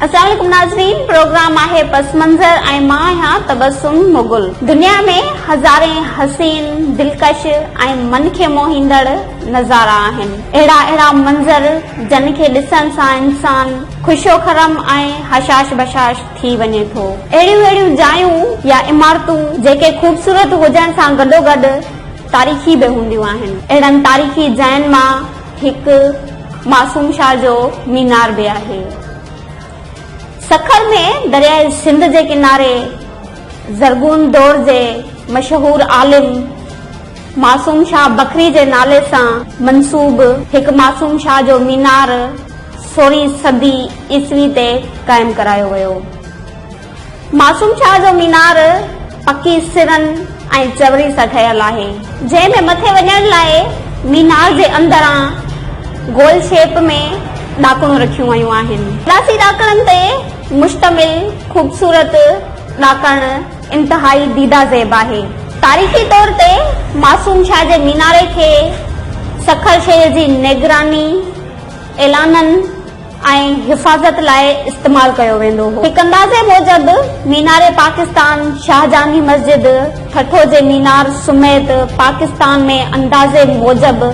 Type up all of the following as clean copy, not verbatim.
السلام عليڪم ناظرين پروگرام آهي پس منظر ۽ مان آهيان تبسم مغل دنيا ۾ هزارين حسين دلڪش ۽ من کي موهيندڙ نظارا آهن اهڙا اهڙا منظر جن کي ڏسڻ سان انسان خوش و خرم ۽ هشاش بشاش ٿي وڃي ٿو اهڙيون اهڙيون جايون يا عمارتون جيڪي خوبصورت هجڻ سان گڏوگڏ تاريخي به هونديون آهن اهڙن تاريخي جاين مان هڪ معصوم شاهه جو مينار به آهي. سکر ۾ درياء سنڌ جي ڪناري زرغون دور جي مشهور عالم معصوم شاهه بکري جي نالي سان منسوب هڪ معصوم شاهه جو مينار سورهين صدي عيسوي تي قائم ڪرايو ويو. معصوم شاهه جو مينار پڪي سرن ۽ چوري سان ٺهيل آهي، جنهن ۾ مٿي وڃڻ لاء مينار جي اندران گول شيپ ۾ ڏاڪڻون رکيون ويون آهن. اداسي ڏاڪڻن تي مشتمل خوبصورت ڏاڪڻ انتهائي ديده زيب آهي. تاريخي طور تي معصوم شاهه جي ميناري کي سکر شهر جي نگراني، اعلانن، ۽ حفاظت لاء استعمال ڪيو ويندو هو. هڪ اندازي موجب مينار پاڪستان شاهجهاني مسجد ٺٽو جي مينار سميت پاڪستان ۾ اندازي موجب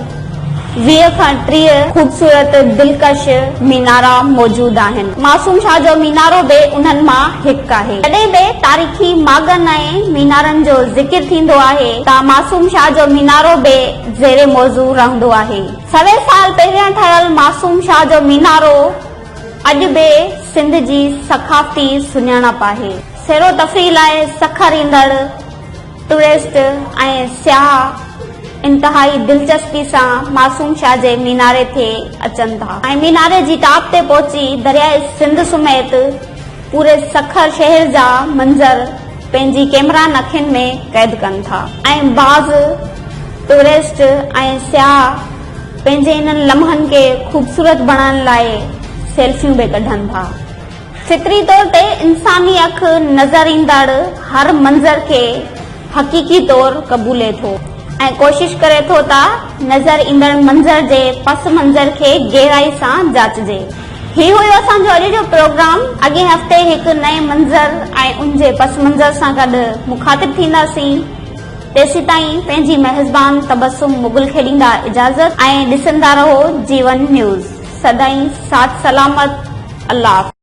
20 کان 30 خوبصورت دلڪش مينارا موجود آهن. معصوم شاهه جو مينارو به انهن مان هڪ آهي. جڏهن به تاريخي ماڳن ۽ مينارن جو ذڪر ٿيندو آهي ته معصوم شاهه جو مينارو به زير موضوع رهندو آهي. سوين سال پهريان ٺهيل معصوم شاهه جو مينارو اڄ به سنڌ جي ثقافتي سڃاڻپ آهي. سير و تفريح لاء سکر ايندڙ ٽوئرسٽ ۽ سياح انتهائي دلچسپي سان معصوم شاهه جي ميناري تي اچن ٿا ۽ ميناري جي ٽاپ تي پهچي درياء سنڌ سميت پوري سکر شهر جا منظر پنهنجي ڪيمرائن اکين ۾ قيد ڪن ٿا ۽ بعض ٽوئرسٽ ۽ سياح پنهنجي انهن لمحن کي خوبصورت بڻائڻ لاء سيلفيون به ڪڍن ٿا. فطري طور تي انساني اک نظر ايندڙ هر منظر کي حقيقي طور قبولي ٿو ۽ ڪوشش ڪري ٿو ته نظر ايندڙ منظر جي پس منظر کي گهرائي سان جاچجي. هي هيو اسان جو اڄ جو پروگرام. اڳئين هفتي هڪ نئين منظر ۽ ان جي پس منظر سان گڏ مخاطب ٿينداسين. تيسيتائين پنهنجي ميزبان تبسم مغل کي ڏيندا اجازت ۽ ڏسندا رهو جيون نيوز. سدائين ساٿ سلامت. الله حافظ.